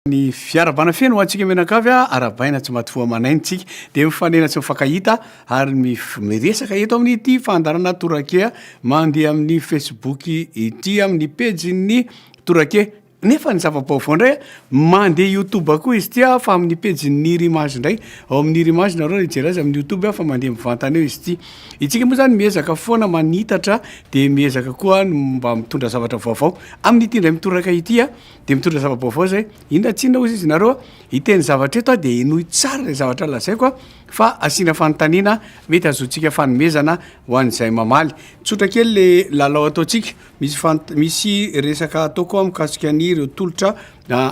Ny fiarahabana feno ho antsika mianakavy a, arahabaina tsy maty fo aman'aina tsika, dia mifanena tsy mifankahita ary miresaka eto amin'ity fandaharana Torakea mandeha amin'ny Facebook ity amin'ny pejin'ny Torakea. Nefa ny zava-baovao indray a, mandeha YouTube koa izy ity a, fa amin'ny pejin'ny Nirimage indray. Ao amin'ny Nirimage nareo hijery azy amin'ny YouTube fa mandeha mivantana eo izy ity. Itsika moa zany miezaka foana manitatra dia miezaka koa mba mitondra zavatra vaovao. Amin'ity indray mitoraka ity a, Dia mitondra zava-baovao zay. Inona tsinona hozy izy nareo a? Hiteny zavatra eto aho dia henoy tsara ilay zavatra lazaiko a, fa asiana fanontaniana mety ahazoantsika fanomezana ho an'izay mamaly. Tsotra kely le lalao ataontsika, misy fant- misy resaka ataoko aho mikasika an'ireo tolotra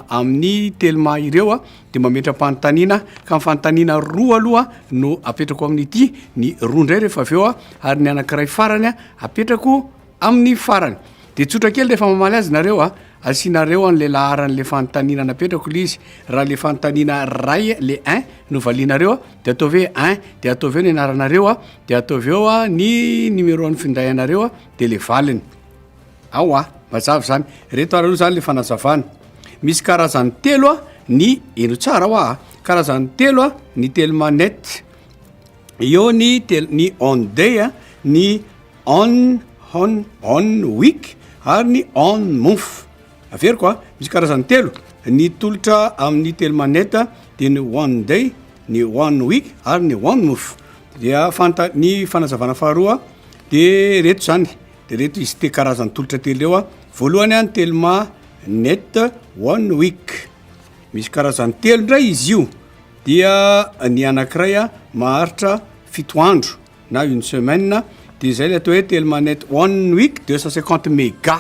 amin'ny Telma ireo a, dia mametra-panontaniana ka ny fanontaniana roa aloha no apetrako amin'ity, ny roa indray rehefa avy eo a, ary ny anankiray farany a apetrako amin'ny farany. Dia tsotra kely rehefa mamaly azy nareo a, asianareo an'le laharan'le fanontaniana napetrako le izy, raha le fanontaniana ray le un no valianareo a, de ataovy hoe un, de ataovy eo ny anaranareo a, de ataovy eo a ny numéro an'ny finday anareo a, de le valiny. Ao a, mazava zany. Reto ary aloha zany le fanazavana. Misy karazany telo a ny, henoy tsara hoa a, karazany telo a ny telma net. Eo ny tel- ny on day a, ny On, on, on week ary ny on month. Averiko a, misy karazany telo ny tolotra amin'ny Telmanet dia ny one day, ny one week ary ny one month. Dia fanta- ny fanazavana faharoa de reto zany, de reto izy te karazany tolotra telo reo a, voalohany a ny Telma net one week, misy karazany telo ndray izy io, dia ny anankiray a maharitra fito andro na une semaine de zay le atao hoe telmanet one week 250 mega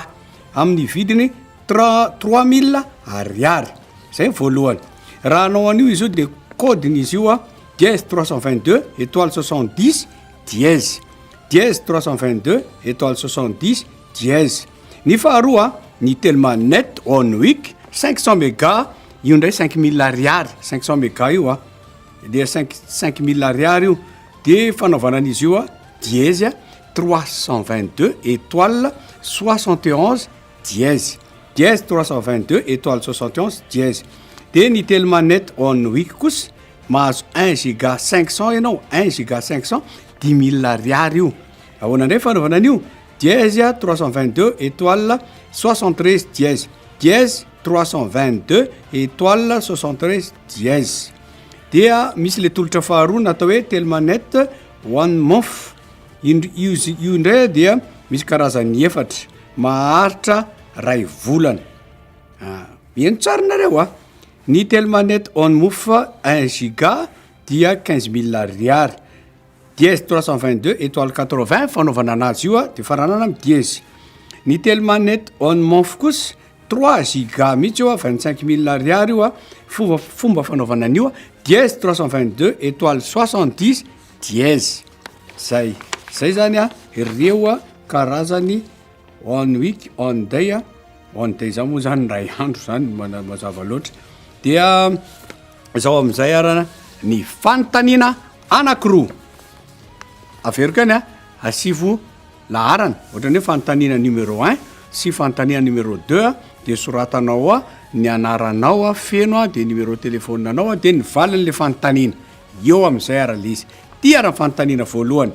amin'ny vidiny 3000 ariary, zay ny voalohany. Raha hanao an'io izy io de code-ny izy io a dièse 322 étoile 70 dièse, dièse 322 étoile 70 dièse. Ny faharoa ny telmanet one week 500 mega, io ndray 5000 ariary, 500 mega io a, dia cinq 5000 ariary io. De fanaovana an'izy io a, dièse a, 322 étoile 71 dièse, dièse 322 étoile 71 dièse. De ny telmanet one week kosa mahazo un giga 500 ianao, un giga 500, 5000 ariary io. Ahoana indray fanaovana an'io? Dièse a, 322 étoile 73 dièse, dièse 322 étoile 73 dièse. Dia misy le tolotra faharoa natao hoe Telmanet one month, indr- io zy- io indray dia misy karazany efatra, maharitra ray volana. Heno tsara nareo a! Ny Telmanet one month un giga dia 15 000 ariary, dièse 322 étoile 80 fanaovana anazy io a, de faranana amy dièse. Ny Telmanet one month kosa trois giga mihitsy io a, 25 000 ariary io a, fomba fanaovana an'io a, dièse 322 étoile 70 dièse. Zay, zay zany a ireo a karazany one week, one day a, one day zany moa zany ray andro zany mana- mazava loatra. Dia zao am'izay arana ny fanontaniana anankiroa. Averiko ihany a, asivo laharana, ohatran'ny hoe fanontaniana numéro un sy fanontaniana numéro deux a, de soratanao a ny anaranao a feno a, de numéro téléphone anao a, de ny valin'le fanontaniana. Eo am'izay ara le izy. Ty ara ny fanontaniana voalohany,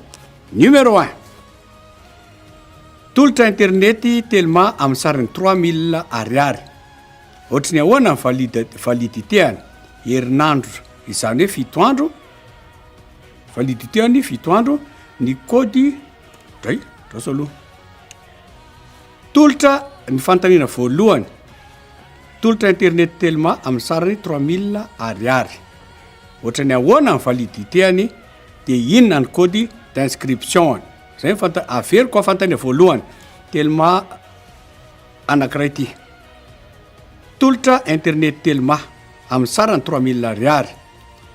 numéro un. Tolotra internety Telma amin'ny sariny 3000 ariary. Ohatry ny ahoana ny valide- validité-any? Herinandro, izany hoe 7 andro, validité-any 7 andro, ny kôdy, dray, andraso aloha. Tolotra ny fanontaniana voalohany, tolotra internet Telma amin'ny sariny 3000 ariary. Ohatry ny ahoana ny validité-any, de inona ny code d'inscription-any? Zay ny fanta- averiko a fanontaniana voalohany, Telma anankiray ty. Tolotra internet Telma amin'ny sarany 3000 ariary.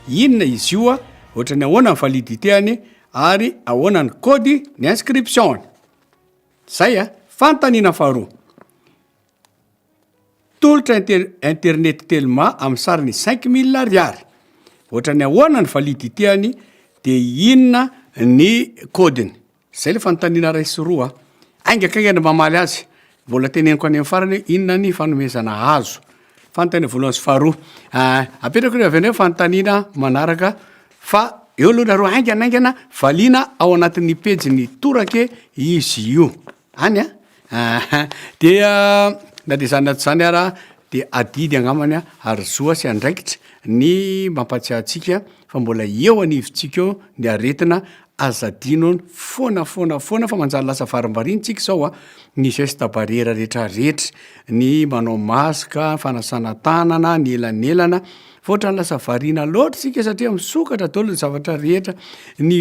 Inona izy io a? Ohatry ny ahoana ny validité-any ary ahoana ny code ny inscription-any? Zay a. Fanontaniana faharoa. Tolotra internet Telma amin'ny sariny 5000 ariary. Ohatry ny ahoana ny validité-any de inona ny code-ny? Zay le fanontaniana ray sy roa a. Haingakaingana mamaly azy. Mbola teneniko any amin'ny farany hoe inona ny fanomezana azo. Fanontaniana voalohany sy faharoa. Apetrako ireo avy any fanontaniana manaraka fa eo aloha nareo haingana haingana valiana ao anatin'ny pejin'ny torake izy io. Any an! Aha. Dia na dia izany na tsy izany ara dia adidy angambany ary zo sy andraikitra ny mampahatsiahy antsika fa mbola eo anivontsika eo ny aretina, aza adino foana foana foana fa manjary lasa varimbariana tsika izao an, ny geste barrière rehetra rehetra, ny manao masque, fanasana tanana, ny elanelana, fa ohatran'ny lasa variana loatra isika satria misokatra daholo ny zavatra rehetra, ny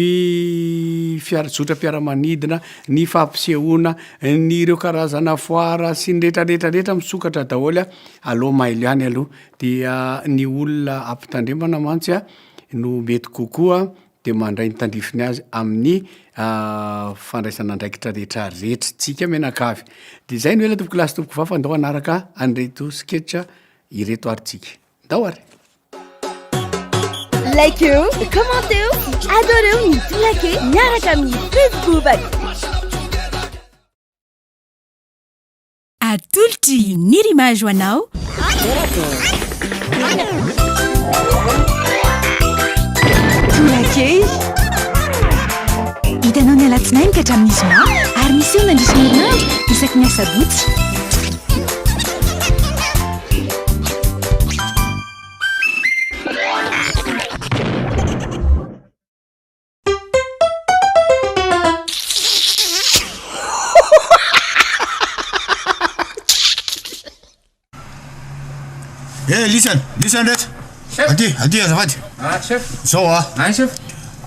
fiara zotram-piaramanidina, ny fampisehoana, ny ireo karazana foara sy ny rehetra rehetra rehetra misokatra daholo an, aleo mailo ihany aloha, dia ny olona ampitandremana mantsy an no mety kokoa dia mandray ny tandrifiny azy amin'ny fandraisana andraikitra rehetra rehetra tsika mianakavy. Dia izay no ela tompoko lahy sy tompoko vavy fa ndao hanaraka an'ireto sketch ireto ary tsika. Ndao ary! Likeo, commenteo sy adoreo ny Tolake miaraka amin'ny Facebook. Atolotry Nirimage ho anao. Tolakely. Hitanao ny alatsinainy ka hatramin'ny zoma ary miseho mandritra ny herinandro isaky ny asabotsy. Eh lisany, lisany reto. Aty, aty azafady. Ah chef. Zao ah. Ay chef.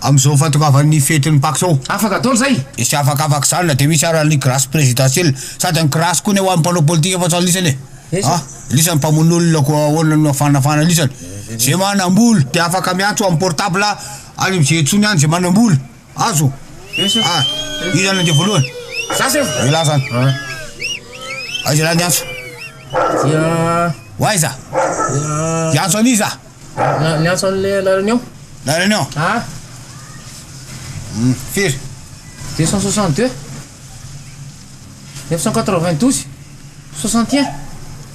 Am'izao fahatongavan'ny fetin'ny Paka zao. Afaka daholo zay. De tsy afakafaka zany na de misy ara ny grâce présidentielle. Sady ny grâce koa ne ho an'ny mpanao politika fa tsy ho an'lisany e. Eh, Ah, lisany mpamono olona koa ahoana no afanafana lisany. Ze manam-bola de afaka miantso amin'ny portable Any am ze tsony any ze manambola azo ah iza nandeha voalohany Za chef. Elah zany aiza elah niantso Dia ho aiza hiantso an'iza niantso an'le La Réunion. La Réunion Ah. Firy 262 992 61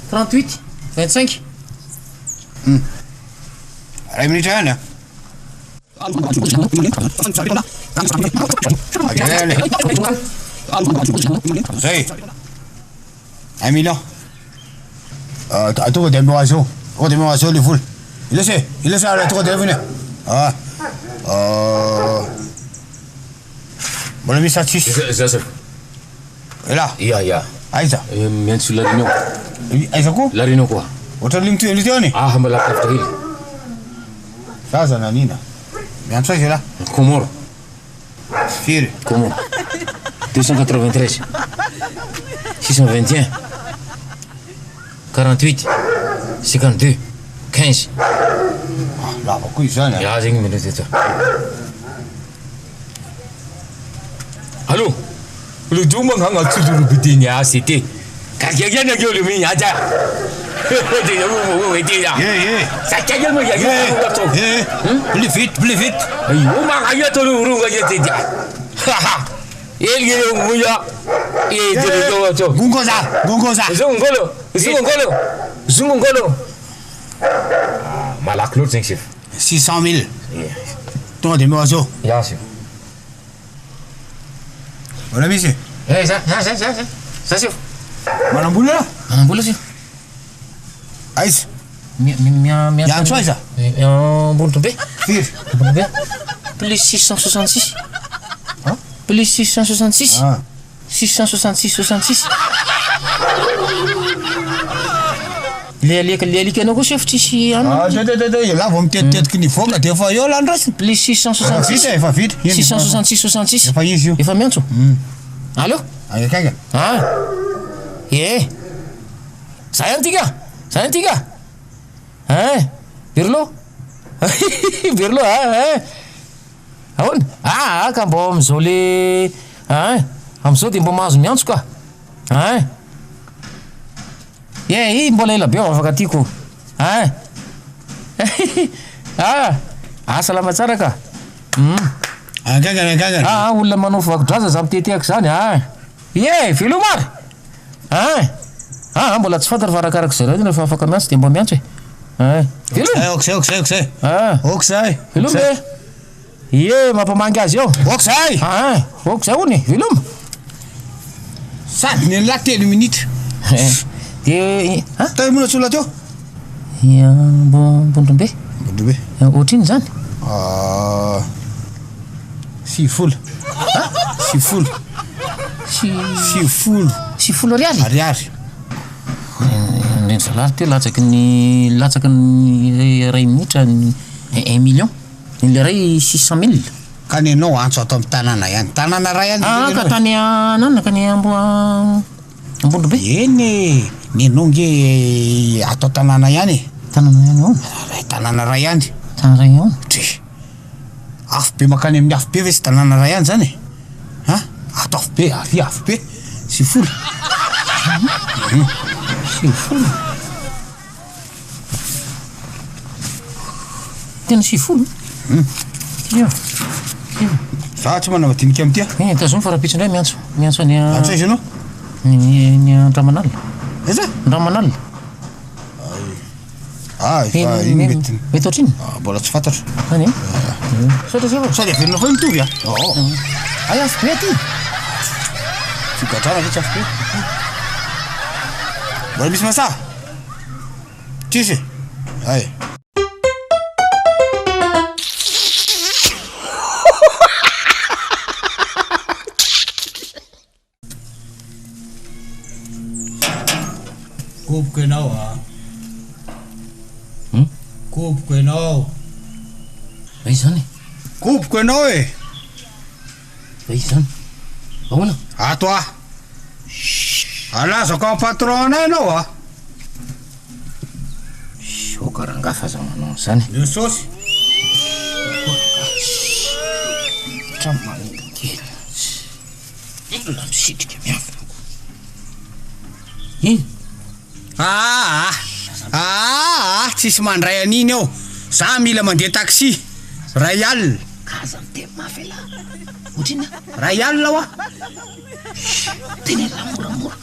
38 25. Ray minitra ihany ah. Zay. Un million. Tonga de omeo azy eo. Tonga de omeo azy eo le vola. Ilesy e, ilesy ary tonga de alefa iny e. Ah. Mbola misy sa tsisy? Za chef. Elah. Ya ya. Aiza? Miantso La Réunion. Aiza koa? La Réunion koa. Ohatran'ny mitohy amin'io teo any? Ah, mba lavitra kely. Zaza nanina? Miantso aiza elah? Comores. Firy? Comores. 293 621 48 52 15. Ah, lava koa izy zany. Ya, zegny mila teto. Allô Le duma nganga tsuduru bidini a c'était. Kagagana gyo le mi aja. Eh eh. Eh eh. Plus vite, plus vite. Gongoza, gongoza. Malaky loatra zegny chef. 600 mille. Tonga de omeo azy eo. Ya chef. Mbola misy? Eh, za, za, za, za, za, za chef. Manambola ianao? Manambola chef. Aiza? Mi, mi, mi, mi, Hiantso aiza? Ambondrombe. Firy? Ambondrombe. Plus 666. Hein? Plus 666. Ah. 666 66. Le alika le alika anao koa chef tsisy anona. Ah, de de de de, ialahy vao mitetitetiky nivoaka de efa eo lany raisina. Plus 666. Efa vita, efa vita. 666 66. Efa izy io. Efa miantso? Allô? Hainga Ah. Eh. Za ihany ty ka. Za ihany ty ka. Hein. Berlo. Berlo ah hein. Ahoana? Ah ah ka mbô amizao le hein, amizao de mbô mahazo miantso ka. Hein. Eh, i mbola ela be vao afaka aty ko. Hein. Ah, ah salama tsara ka. Hum. Akaiky akaiky. Ah, ah olona manao vakodrazana za mitetehaka zany ah. Ie, veloma ary. Hein. Aa mbola tsy fantatra fa arakaraka izay raha rehefa afaka miantso dia mba miantso e. Eh. Veloma. Ok zay, ok zay, ok zay. Ah. Ok zay. Veloma e. Ie, mampamangy azy eo. Ok zay. Ah, ok zay hono e. Veloma. Sady nen'lah telo minitra. Dia ah? Taiza moa natsola teo? Ambondrombe. Ambondrombe. Ohatr'inona izany? Ah, 90. 90. 90. 90 ariary? Ariary. Ny zalahy teo latsaky ny latsaky ny iray minitra ny un million. Ny le iray 600 000. Ka nenao antso ato amin'ny tanàna ihany. Tanàna iray ihany. Ah, ka tany anana ka ny ambo Ambondrombe. Eny e, nenao nge ato an-tanàna ihany e. Tanàna ihany ahoana? Ray tanàna iray ihany. Tanàna iray ahoana? Dre. Afo be mankany amin'ny afo be ve tsy tanàna iray ihany zany e? Ha? Ato afo be, ary afo be. 90. 90? Tena 90? Ia. Ia. Za tsy manao madinika amin'ity a. Eh, tazomy fa rahampitso indray miantso. Miantso any a. Antso aiza ianao? Ny ny Andramanalina. Aiza? Andramanalina. Ah, efa iny mety. Mety ohatrinona? Ah, mbola tsy fantatro. Any e? Misaotra sefo. Sady averina foana mitovy a. Oh. Ay, afo be aty. Figadrana ve tsy afo be? Mbola misy masaha? Tsisy? Ay. Koboko ianao a. Hmm? Koboko ianao. Fa iza izany e? Koboko ianao e. Fa iza izany? Ahoana? Ato aho. Alazako amin'ny patron anay ianao a. Aoka rangahy fa aza manao an'izany e. Ny saosy. Trano manimba kely. Olona misitrika miafina ko. Ino? Aa! Aa! Tsisy mandray an'iny eo. Za mila mandeha taxi. Ray alina. Ka aza miteny mafy elah. Ohatrinona? Ray alina hoa. Teneno lah moramora.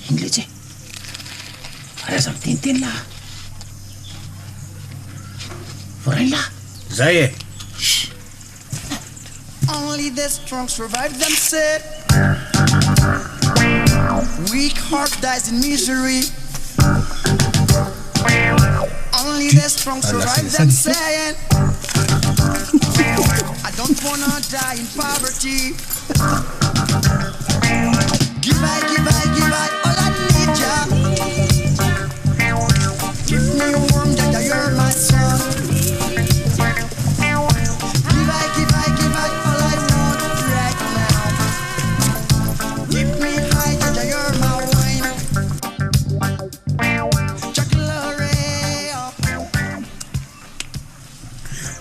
Iny letsy e. Ary aza miteniteny lah. Voaray lah. Zay e. Only the strong survive them said. Weak heart dies in misery. Only the strong survive them saying. I don't wanna die in poverty. Give I, give I, give I all I need ya. Keep me warm, Jaja, you're my sun. Give I, give I, give I all I want right now. Keep me high, Jaja, you're my wine. Chocolate.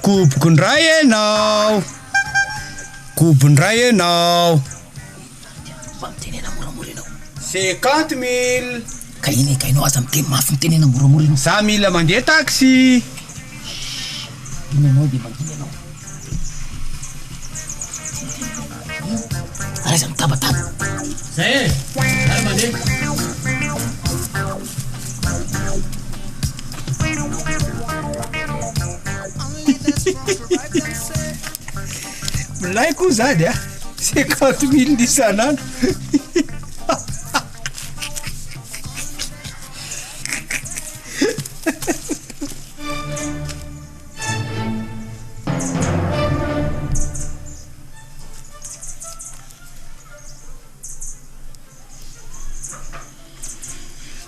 Koboko indray ianao. Kobo indray ianao. Mba mitenena moramora ianao. 50 000. Ka iny e, ka ianao aza miteny mafy, mitenena moramora ianao. Za mila mandeha taxi. Iny ianao dia mangina ianao. Ary aiza mitabataba. Zay e, zay mandeha. Milay koa zany a. 50 000 isan'andro.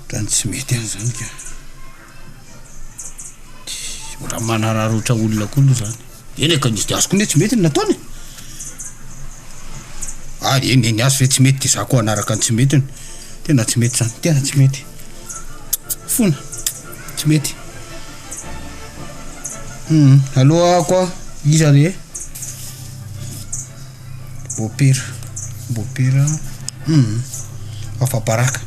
Tany tsy mety any zany ka. Mbola manararaotra olona koa aloha zany. Eny e, ka nisy de azoko ne tsy mety ny nataony. Ary eny e, ny azy ve tsy mety de za koa hanaraka ny tsy metiny. Tena tsy mety zany, tena tsy mety. Fona, tsy mety. Hum, aloha koa, iza re? Bopera, bopera, hum, afa-baraka.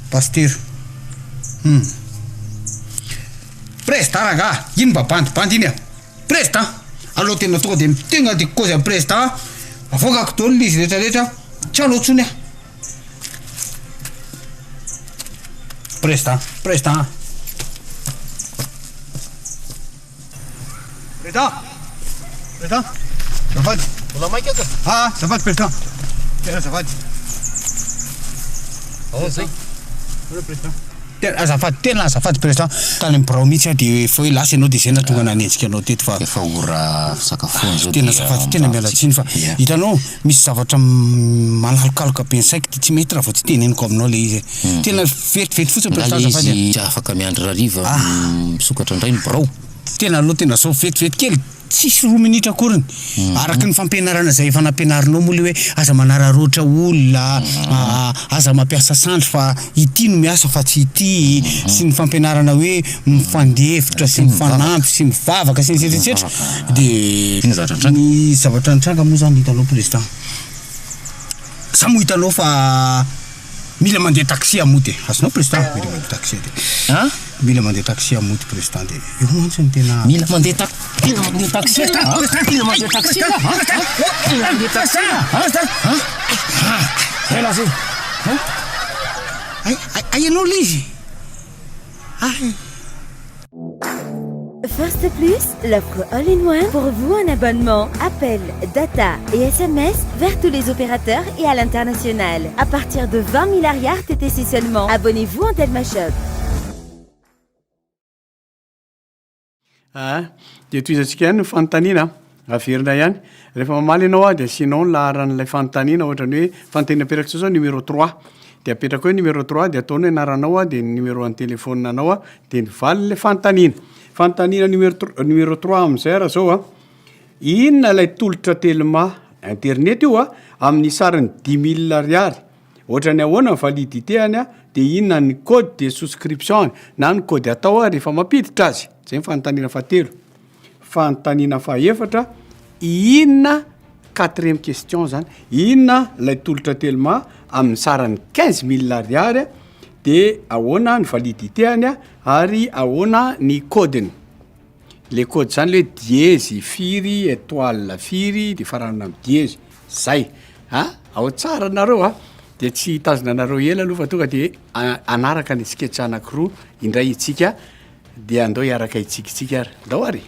Pasitera, hum. Président rangaha, iny mba bandibandy iny a! Président! Aleo tena tonga de tonga de kôzy am président, avoakako daholo le izy rehetra rehetra, tsy hanao tsony aho. Président, président. Président! Président! Azafady! Mbola maika ka? Ah, azafady président! Tena azafady! Ahoana zay? Ahoana président? Tena azafady, tena azafady président! Tany amin'ny birao mihitsy aho dia efa hoe lasa ianao dia izay nahatonga nanenjika anao teto fa. Efa ora fisakafoana izao dia. Tena azafady, tena miala tsiny fa hitanao misy zavatra manalokaloka be ny saiko dia tsy mety raha vao tsy teneniko aminao ilay izy e. Tena vetivety fotsiny président azafady e. Nga ilay izy tsy afaka miandry hariva misokatra indray ny birao? Tena aloha tena zao vetivety kely, tsisy roa minitra akoriny. Araka ny fampianarana izay efa nampianarinao moa ilay hoe aza manararaotra olona, aza mampiasa sandry fa ity no miasa fa tsy ity, sy ny fampianarana hoe mifandefitra sy mifanampy sy mivavaka sy ny sisa etsetra dia ny zavatra nitranga moa zany hitanao président, za moa hitanao fa Mila mandeha taxi mody e! Azonao président? Mila mandeha taxi de. An? Mila mandeha taxi mody président de io mantsy no tena. Mila mandeha ta mila mandeha taxi an! Mila mandeha taxi an! Mila mandeha taxi an! An? Ela zay. An? Ay ay ay ianao le izy. Ay. First Plus, l'offre all-in-one pour vous un abonnement, appel, data et SMS vers tous les opérateurs et à l'international. À partir de 20 000 ariary TTC seulement. Abonnez-vous en Telma Shop. Aa dia tohizantsika ihany ny fanontaniana an! Averina ihany. Rehefa mamaly ianao an, dia asianao ny laharan'ilay fanontaniana, ohatra ny hoe fanontaniana apetraka izao numéro trois. Dia apetraka hoe numéro trois, dia ataonao ny anaranao an, dia ny numéro an'ny téléphone anao an, dia ny valin'ilay fanontaniana. Fanontaniana numéro numéro trois amin'izay ary izao an, inona ilay tolotra Telma, internet io an, amin'ny sarany dix mille ariary? Ohatrany ahoana ny validité-any a, dia inona ny code de souscription-ny na ny code atao rehefa mampiditra azy? Zay ny fanontaniana fahatelo. Fanontaniana fahefatra, inona, quatrième question zany, inona ilay tolotra Telma amin'ny sarany quinze mille ariary dia ahoana ny validité-any ary ahoana ny code-ny? Le code zany le hoe diezy firy etoile firy de faranana am diezy, zay a! Ao tsara nareo a! De tsy hitazona anareo ela aloha fa tonga de hanaraka ny sketch anakiroa indray itsika de andao hiaraka hitsikitsika ary, ndao ary!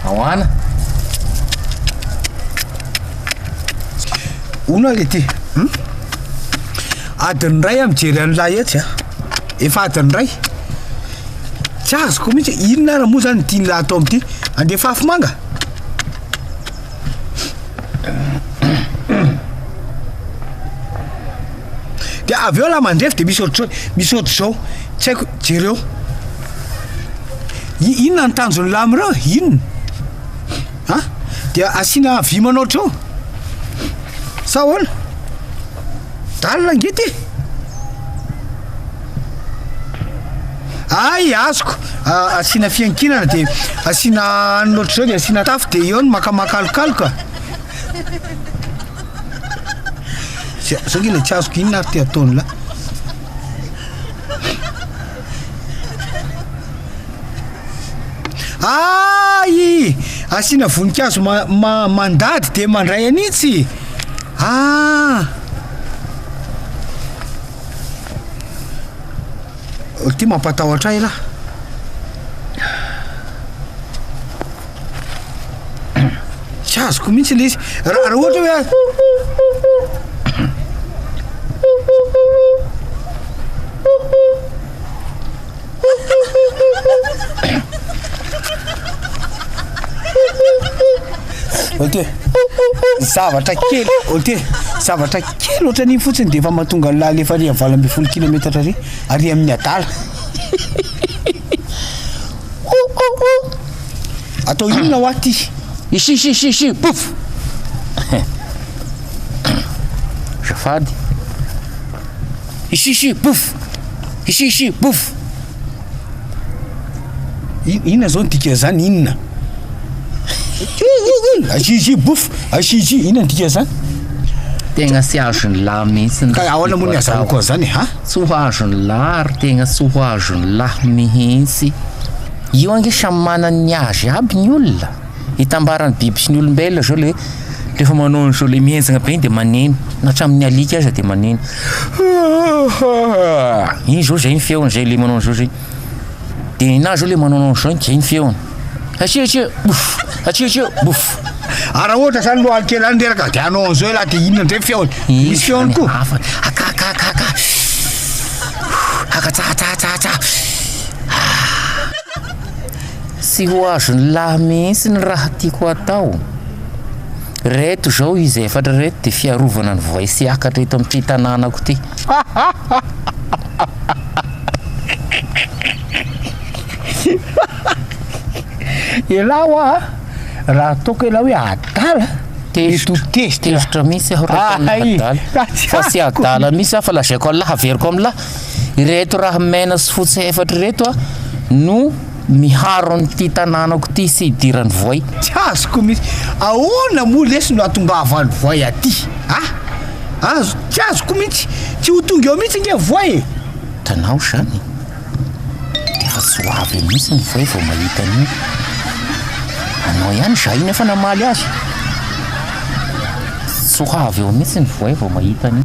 Ahoana? Hono ary ity hum? Adiny iray aho mijery an'ilay etsy a. Efa adiny iray. Tsy azoko mihitsy inona ary moa zany tian'ilay atao amin'ity? Andefa afomanga? Dia avy eo lahy mandrefy dia misy ohatr'izao, misy ohatr'izao, tsy haiko, jereo. I- Inona ny tanjon'ny lahy amin'ireo e? Inona? Ha? Dia asiana vy manao ohatr'izao? Sa ahoana? Dalina ange ty. Ay, azoko. Asiana fiankinana dia asiana hanina ohatr'izao dia asiana tafo dia eo ny makamaka alokaloka. Zao nge le tsy azoko inona ary ty ataony lah. Ay! Asiana voninkazo ma- ma- mandady dia mandray an'itsy. Ah! Ity mampatahotra ahy lah. Tsy azoko. azoko mihitsy le izy. Raha raha ohatra hoe Ok, zavatra kely, ok, zavatra kely ohatran'iny fotsiny dia efa mahatonga an'lah alefa ary amin'ny 18 kilometatra ary, ary amin'ny adala. Atao inona hoa ty? Ici, ici, ici, ici, pouf! Azafady. Ici, ici, pouf! Ici, ici, pouf! Inona zao ny dikan'izany inona? Ici, ici, bouf! Ici, ici, inona ny dikan'izany? Tegna tsy azon'ny lahy mihitsy ny Ka ahoana moa ny azahoako an'izany e? Ha? Tsy ho azon'ny lahy ary tegna tsy ho azon'ny lahy mihitsy. Io ange samy manana ny azy aby ny olona. Itambaran'ny biby sy ny olombelona zao le rehefa manao an'izao le mihenjagna be igny de maneno, na hatramin'ny alika aza de maneno. Igny zao zay ny feony zay le manao an'izao zay. De ninahy zao le manao an'izao igny zay ny feony. Atsia atsia bouf, atsia atsia bouf. Ary raha ohatra zany lohaly kely any reraka de hanao an'izao elah de inona ndray feony? Misy feony koa? Hafa, aka aka aka aka. Aka tsa tsa tsa tsa. Tsy ho azon'ny lahy mihitsy ny raha tiako atao. Reto izao izy efatra ireto dia fiarovana ny voay sy akatra eto amin'ity tanànako ity. Elah hoa a, raha ataoko elah hoe adala, mety ho tezitra. Tezitra mihitsy aho raha ataonao adala. Fa tsy adala mihitsy aho fa lazaiko an'lah, averiko amin'lah. Ireto raha mena sy fotsy efatra ireto no miharo an'ity tanànako ity tsy hidiran'ny voay. Tsy azoko mihitsy. Ahoana moa lesy no hahatongavan'ny voay aty? A? Azo, tsy azoko mihitsy. Tsy ho tonga eo mihitsy nge voay e! Hitanao izany? Efa tsy ho avy eo mihitsy ny voay vao mahita an'io. Anao ihany izaho io nefa namaly azy. Tsy ho avy eo mihitsy ny voay vao mahita an'io.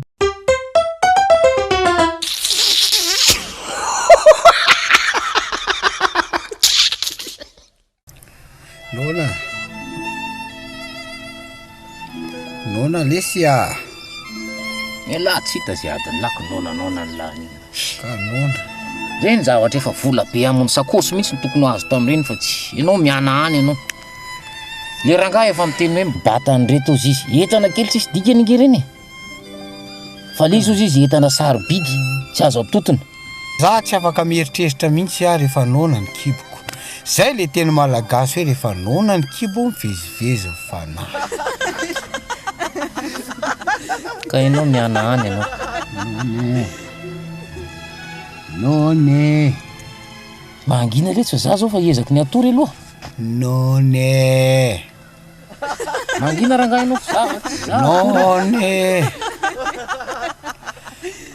Noana. Noana lesy ah. Elah tsy hita zay adiny lako noana noana ny lany iny. Ka noana. Reny zavatra efa vola be aminy sakosy mihitsy no tokony ho azo tamin'ireny fa tsy ianao miana any ianao. Le rangahy efa miteny hoe mibata an'ireto ozy izy. Entana kely tsisy dikany ange ireny e. Fa le izy ozy izy entana sarobidy tsy azo atotona. Za tsy afaka mieritreritra mihitsy aho rehefa noana ny kiboko. Zay le teny malagasy hoe rehefa noana ny kibo mivezivezy ny fanahy. Ka ianao miana any ianao. Noana e. Noana e. Mangina letsy fa za zao fa hiezaky ny hatory aloha. Noana e. Mangina rangahy ianao fa za Noana e.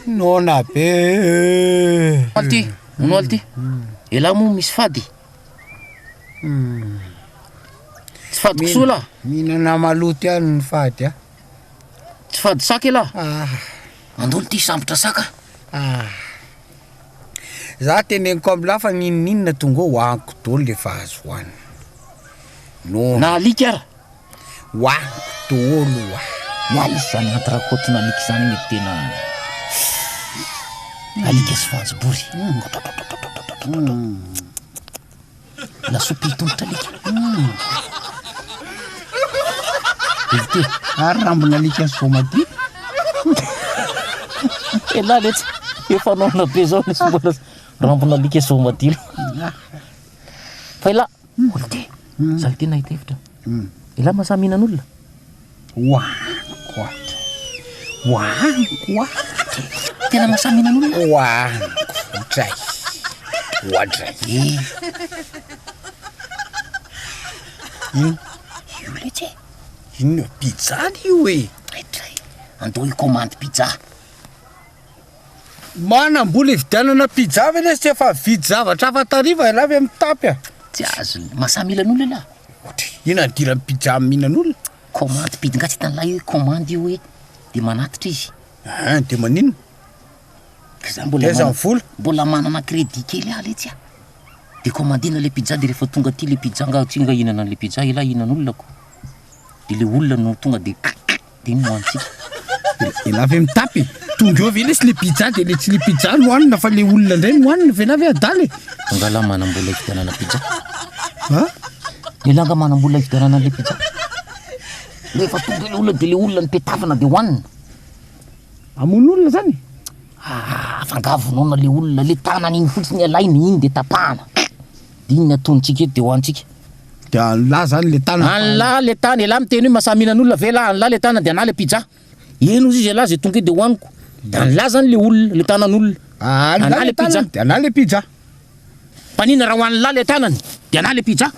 Noana be e. Alty, hono alty. Elah moa misy fady? Tsy fady kisoa elah? Mihinana maloto ihany ny fady a. Tsy fady saka elah? Ah. Andao ity hisambotra saka. Ah. Za teneniko amlah fa n'inon'inona tonga eo hohaniko daholo le efa azo hohanina. Noana. Na alika ara. Hohaniko daholo hoa. Miala izy zany entrecôte-na alika zany mety tena alika sy voanjobory. Lasopy tongotr'alika. Éviter. Ary rambon'alika sy voamadio. Elah letsy efa noana be zao nisy mbola rambon'alika sy voamadilo. Fa elah, Olite, za le tena nahita hevitra. Elah mahasahy mihinan'olona? Hohaniko ato. Hohaniko ato. Tena mahasahy mihinan'olona? Hohaniko. Ohatray. Ohatray. Ino? Io letsy e. Inona pizza io e? Ohatray. Andao hikomandy pizza. Manam-bola hividianana pizza ve lesy tsy efa mividy zavatra hafa tariva ialahy ve mitapy a? Tsy azony. Mahasahy mihinan'olona ialahy? Ohatray. Inona nidiran'ny pizza amin'ny mihinan'olona? Commande pizza nga tsy hitan'lah io hoe commande io hoe de manatitra izy. Ein de maninona? Ka za mbola Aiza ny vola? Mbola manana crédit kely aho letsy a. De commandena le pizza de rehefa tonga aty le pizza nga tsy nga hihinana an'le pizza elah hihinan'olona ko. de le olona no tonga de de iny no hoanintsika. Elah ve mitapy e? Tonga eo ve lesy le pizza de le tsy le pizza no hoanina fa le olona indray no hoanina ve elah ve adala e? Angaha lah manam-bola hividianana pizza? Ha? Elah angaha manam-bola hividianana an'le pizza? Rehefa tonga eo le olona de le olona no petafana de hoanina. Hamono olona zany? Ah, fa angaha vonoina le olona, le tanany iny fotsiny alaina, iny de tapahana. De iny no atonontsika eto de hoanintsika. De an'lah zany le tanana fa. An'lah le tana, elah miteny hoe mahasahy mihinana olona ve elah, an'lah le tanana de anah le pizza. Eny ozy izy elah ze tonga eo de hoaniko. De an'lah zany le olona, le tanan'olona. An'lah le tanana de anah le pizza. Mpaninona raha hoan'lah le tanany de anah le pizza.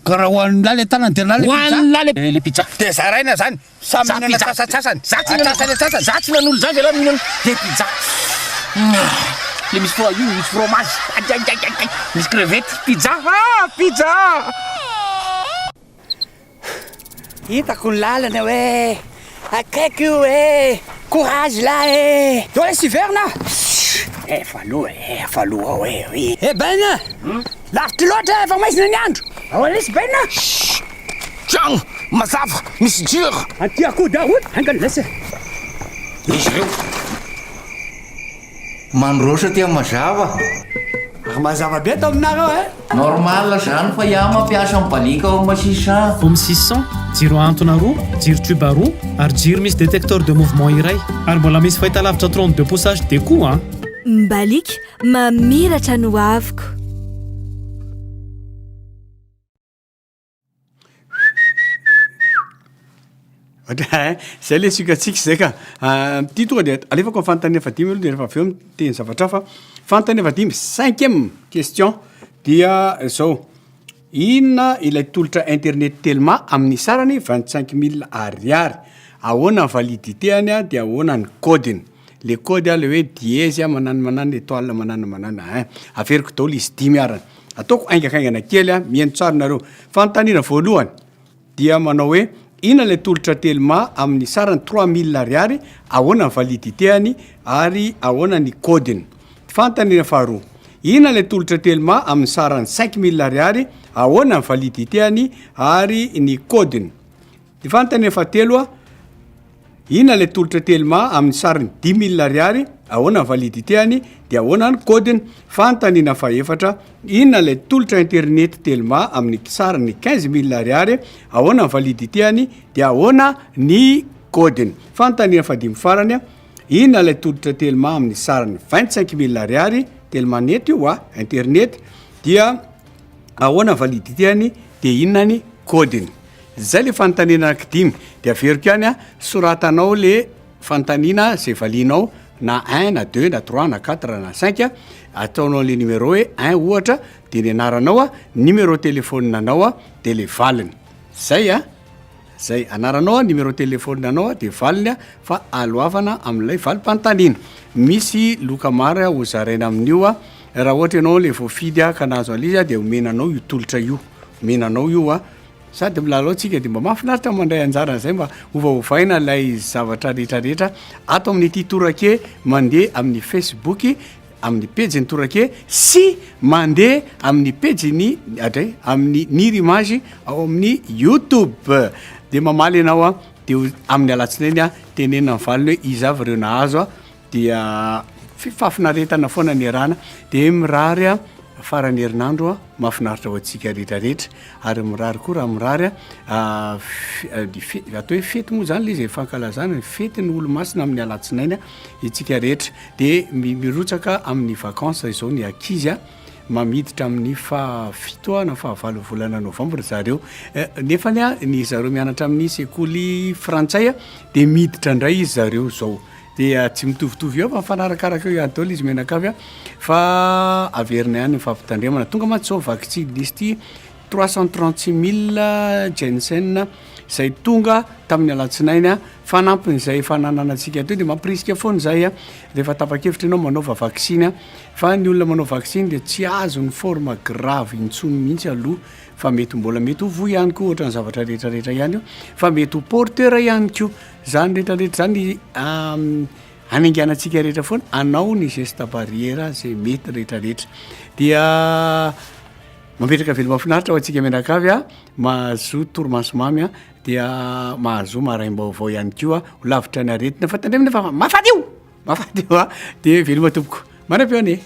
Ka raha hoan'lah le tanany de anah le pizza. Hoan'lah le pizza. De zaraina zany. Samy Za mihinana pizza. antsasatsasany. Za tsy hinana Antsasany antsasany. Za tsy hinana olona zany ve lah mihinana de pizza. Le misy fro io misy fromage. Aiaiaiai. Misy crevette. Pizza. Ah pizza. Hitako ny lalana hoe akaiky io e! Courage lah e! Zao lesy hiverina ah! Efa aloha e, efa aloha ao e, oui. Eh Ben a! Lavitra loatra efa maizina ny andro! Ao lesy Ben a! Tragno mazava misy jiro. Aty akoho daholo, haingana lesy e! Izy ireo. Mandroso aty amin'ny mazava. Ary mazava be ato aminareo eh! Normal zany fa iaho mampiasa mibaliaka home 600. Home 600, jiro ahantona roa, jiro tube roa ary jiro misy détecteur de mouvement iray. Ary mbola misy fahitalavitra 32 pouces HD koa an! Mbaliaka, mamiratra ny hoaviko. Zay le siokantsika zay ka. Ity tonga de alefako ny fanontaniana fahadimy aloha de rehefa avy eo miteny zavatra hafa. Fanontaniana fahadimy, cinquième question dia zao, inona ilay tolotra internet telma amin'ny sarany 25 mille ariary? Ahoana ny validité-ny a, de ahoana ny code-ny? Le code a le hoe diezy a manano manano étoile manano manano ein. Averiko daholo izy dimy arany. Ataoko haingankaingana kely a, mihaino tsara nareo. Fanontaniana voalohany dia manao hoe inona ilay tolotra telma amin'ny sarany 3000 ariary, ahoana ny validité-any ary ahoana ny code-ny? Fanontaniana faharoa, inona ilay tolotra telma amin'ny sarany 5000 ariary, ahoana ny validité-any ary ny code-ny? Ny fanontaniana fahatelo a, inona ilay tolotra telma amin'ny sariny dix mille ariary, ahoana ny validité-ny, dia ahoana ny code-ny? Fanontaniana fahefatra, inona ilay tolotra internet telma amin'ny sariny quinze mille ariary, ahoana ny validité-ny, dia ahoana ny code-ny? Fanontaniana fahadimy farany a, inona ilay tolotra telma amin'ny sariny vingt cinq mille ariary, telma net io a, internet, dia ahoana ny validité-ny, dia inona ny code-ny? Zay le fanontaniana anankidimy de averiko ihany a, soratanao le fanontaniana zay valianao na un na deux na trois na quatre na cinq, ataonao le numéro hoe un ohatra de ny anaranao a, numéro téléphone anao a, de le valiny, zay a, zay, anaranao a, numéro téléphone anao a, de valiny a, fa aloavana amin'ilay valim-panontaniana. Misy loka maro ho zaraina amin'io a, raha ohatra ianao le voafidy a ka nahazo an'ilay izy a de omena anao io tolotra io, omena anao io a. Sady milalao tsika dia mba mahafinaritra mandray anjara an'izay mba ovaovaina ilay zavatra rehetra rehetra ato amin'ity torake mandeha amin'ny Facebook amin'ny pejin'ny torake sy mandeha amin'ny pejin'ny adray amin'ny Nirimage ao amin'ny YouTube dia mamaly ianao a dia amin'ny alatsinainy a tenenina ny valiny hoe iza avy ireo nahazo a dia fahafinaretana foana ny iarahana dia mirary a faran'ny herinandro a mahafinaritra ho antsika rehetra rehetra ary mirary koa raha mirary a ny fe- atao hoe fety moa zany le izy e fankalazana ny fetin'ny olomasina amin'ny alatsinainy a isika rehetra de mi- mirotsaka amin'ny vacances izao ny ankizy a mamiditra amin'ny fahafito na fahavalo volana novambra zareo nefany a ny zareo mianatra amin'ny sekoly frantsay a de miditra indray izy zareo zao Dia tsy mitovitovy eo fa mifanarakaraka eo ihany daholo izy mianakavy a, fa averina ihany ny fampitandremana. Tonga mantsy izao vaksiny nisy ity 336 000 Jensen izay tonga tamin'ny alatsinainy a, fanampin'izay efa nananantsika teo dia mampirisika foana izay a, rehefa tapa-kevitra ianao manaova vaksiny a, fa ny olona manao vaksiny dia tsy azon'ny forme grave intsony mihitsy aloha fa mety mbola mety ho voa ihany koa ohatran'ny zavatra rehetrarehetra ihany io fa mety ho porteur ihany koa. Zany rehetra rehetra zany hanainganantsika rehetra foana anao ny geste barrière zay mety rehetra rehetra dia. Mametraka veloma finaritra ho antsika mianakavy a, mahazoa torimaso mamy a, dia mahazoa maraim-baovao ihany koa, ho lavitra ny aretina fa tandremo nefa mahafaty io! Mahafaty io a! Dia veloma tompoko. Manam-peo anie.